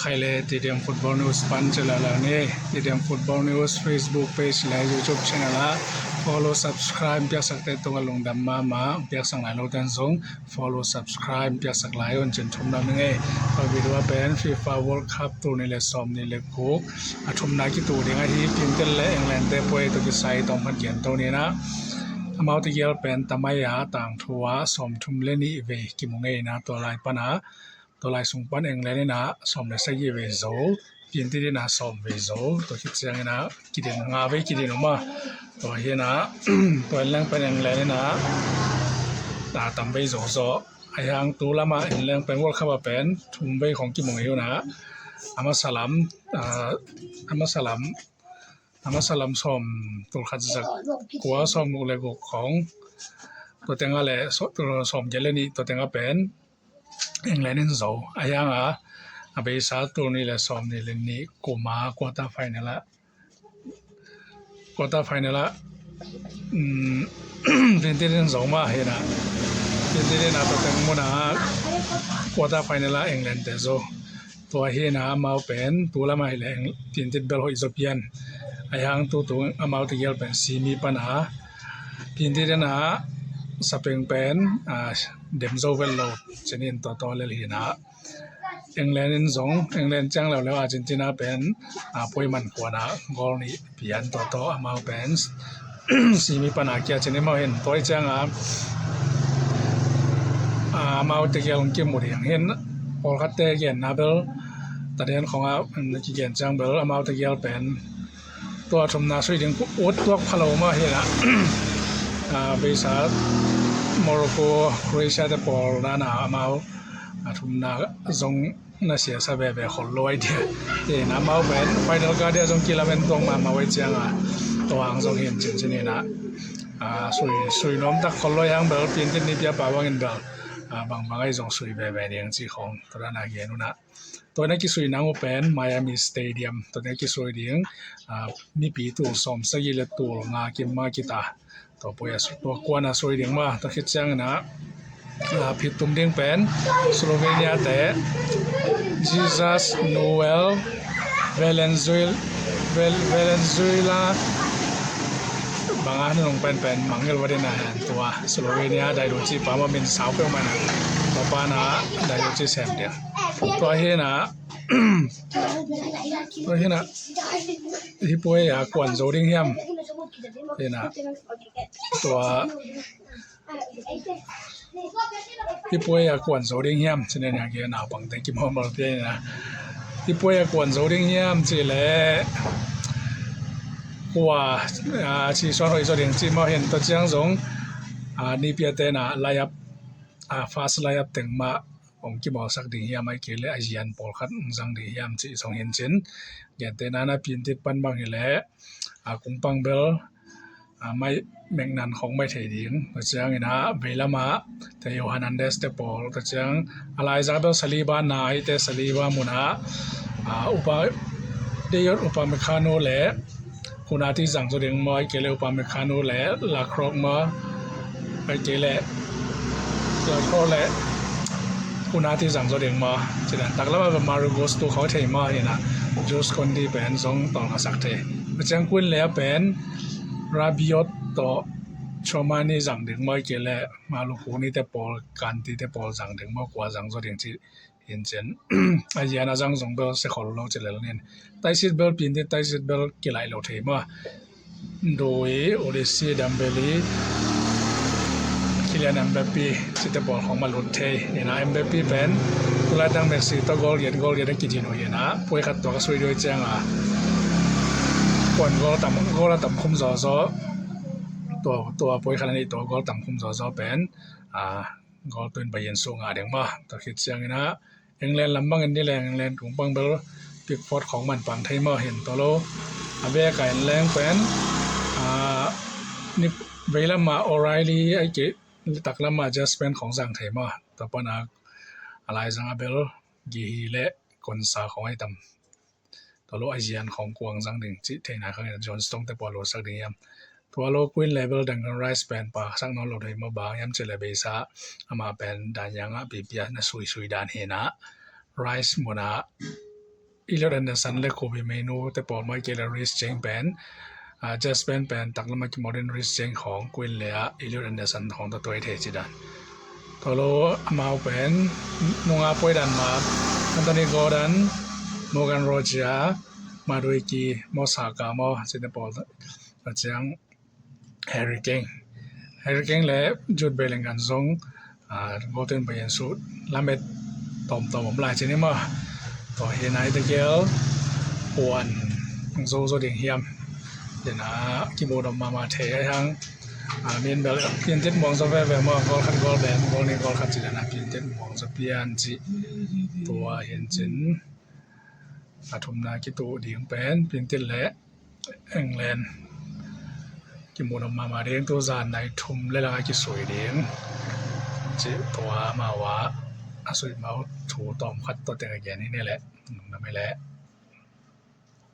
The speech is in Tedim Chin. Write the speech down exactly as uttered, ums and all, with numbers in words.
Hai le T D M Football News pan cila la ni. T D M Football News Facebook page le YouTube channel ah follow, subscribe piaksakte tungah lungdam mahmah. Piaksak nai lo ten zong follow, subscribe piaksak lai un cin thum lam ni ngei. Tua video ah pen FIFA World Cup tul nih le sawm nih le guk a thumna kitu ding ahi, Piantit le England te pua ei tawh kisai tawm khat gen to ni na. Amau tegel pen tamai a tangthu a sawm thum le nih vei kimu ngei na, tua lai pan a tua lai sung pan England in a sawm le sagih vei zo, Piantit in a sawm vei zo, tua khit ciangin a kidin nga vei kidin om a, tua hi na tua en leng pen England in a tam vei zo zaw. Ahi hang tu lam a en leng pen World Cup a pen thum vei khong kimu ngei uh na, a masa lam a masa lam a masa lam sawm tul khat za kua sawm guk le guk khong, tua teng a le sawm giat le nih tua teng a pen England in zo. Ahi hang a a beisa tul nih le sawm nih le nih kum a quarter final ah quarter final ah Piantit in zo mah hi na. Piantit in a tua teng mun a quarter final ah England te zo. Tua hi na amau pen tu lam a hi le Piantit bel hoih zaw pian. Ahi hang tu tu amau tegel pen semi pan a Piantit in a sapeng pen dem zo vet lo cinin tua tua lel hi na. England in zong, England ciang leuleu Argentina pen a puai man kuan a goal nih pian tua tua amau pen semi pan a kia cinin amau hin tua hi ciang a amau tegel hong kimu ding hin pawlkhatte genna bel taden khong a kigen ciang bel amau tegel pen tua thumna sui ding ut tuak pha lo mah hi na. Beisa Morocco, Croatia te pawl dan a amau a thumna zong na siasa veve khol lo ai dia. Hi na amau pen final ka dia zong kilamen tuak mahmah ai ciang a tua hang zong hin cincin hi na. Sui, sui nuam tak khol lo ai hang bel Piantit ni pia pa bangin bel bangbang ai zong sui veve ding ci khong tua dan a gen uh na. Tua na kisui nang uh pen Miami Stadium tua na kisui ding mipi tul sawm sagih le tul nga kim ma kita. Tua poi a tua kuan a sui ding ma tua khit ciangin a phit tum ding pen Slovenia te Jesus Noel Valenzuela, Valenzuela banga nunung pen pen mangil vadin a hen tua Slovenia daidu ci pa ma min sau peuh mana tua pa na daidu ci sem dia. Tua hi na tua hi na hi puai a kuan zo ding hiam? Hi na tua hi puai a kuan zo ding hiam? Cine nia kia naupang te kimawmal pia hi na hi puai a kuan zo ding hiam? Ci le kua ci suan hoih zo ding ci mau hin tua ciang zong ni pia te na layap fast layap teng mah hong kimawlsak ding hiam ai kei le a zian pawlkhat hong zang ding hiam cih zong hin cin. Gente nana Piantit pan bang hi le a kungpang bel a mai meknan khong mai thei ding. Tua ciangin a veilam ah Theo Hernandez te pawl tua ciang a laizang bel Saliba na hi te Saliba mun ah upa Dayot Upamecano le Konate zang zo ding maw ai kei le Upamecano le Lakrok maw ai kei le Lakrok le Konate zang zo ding maw? Cidan taklam a Mario Gusto khau thei maw hi na Jules Kounde pen zong tawng a sak thei. Tua ciang kuin le a pen Rabiot tawh Tchouameni zang ding maw ai kei le Malu Kuni te pawl Kanti te pawl zang ding maw kua zang zo ding ci hin cin a zian a zang zong bel se khol lo ci lel nin taisit bel Piantit taisit bel kilaih lo thei maw? Dui, Olise, Dembele, Kylian Mbappe cite pawl khong ma lut thei hi na Mbappe pen tulai tang Messi tawh goal giat goal giat a kidin uh hi na puai khat tua ka sui duai ciang a kuan goal tam goal a tam khum zaw zaw tua tua puai khat a nih tua goal tam khum zaw zaw pen a goal tuin bai in suh ngah ding maw? Tua khit ciangin a England lam bangin ni leng England kungpang bel Pickford khong man pang thei maw hin tua lo a bek a en leng pen ni veilam a O'Reilly ai kei taklam a Jaspen khong zang thei maw? Tua pan a a laizang a bel Guehi le Konsa khong ai tam. Tua lo a zian khong kuang zang ding cih theihna khang in John Stones te pawl lo sak ding hiam? Tua lo kuin level Declan Rice pen pa sak nawn lo thei maw bang hiam cih le beisa ama pen dan yang ah pipia na sui sui dan hi na Rice mun ah Elliot Anderson le Kobbie Mainoo te pawl mai kei le Reece James pen, ah, Jazz pen pen taklam a kimawl in Reece James khawng kuin le ah Elliot Anderson khawng tawh tuai thei ci dan. Tua lo amau pen nunga puai dan ma Anthony Gordon, Morgan Rogers, Madueke, Mo Saka maw, cite pawl a ciang Harry Kane, Harry Kane le Jude Bellingham zong, ah, golden bai en su lamet tawmtawm om lai cini maw. Tua hi nai te kel puan zo zo ding hiam? Dena kibu dom mama thei ai hang. Ah, min bel pintit muang zo veve maw, gol khat gol ben, gol ni gol khat ci dena pintit muang zo pian ci. Tua hin cin a thumna kitu ding pen pintit le England kimu dom mama ding, tu zan nai thum le langa kisui ding. Ci tua mawa a sui mau thu tawm khat tawh teng a gen hi ne le. Nung na me le.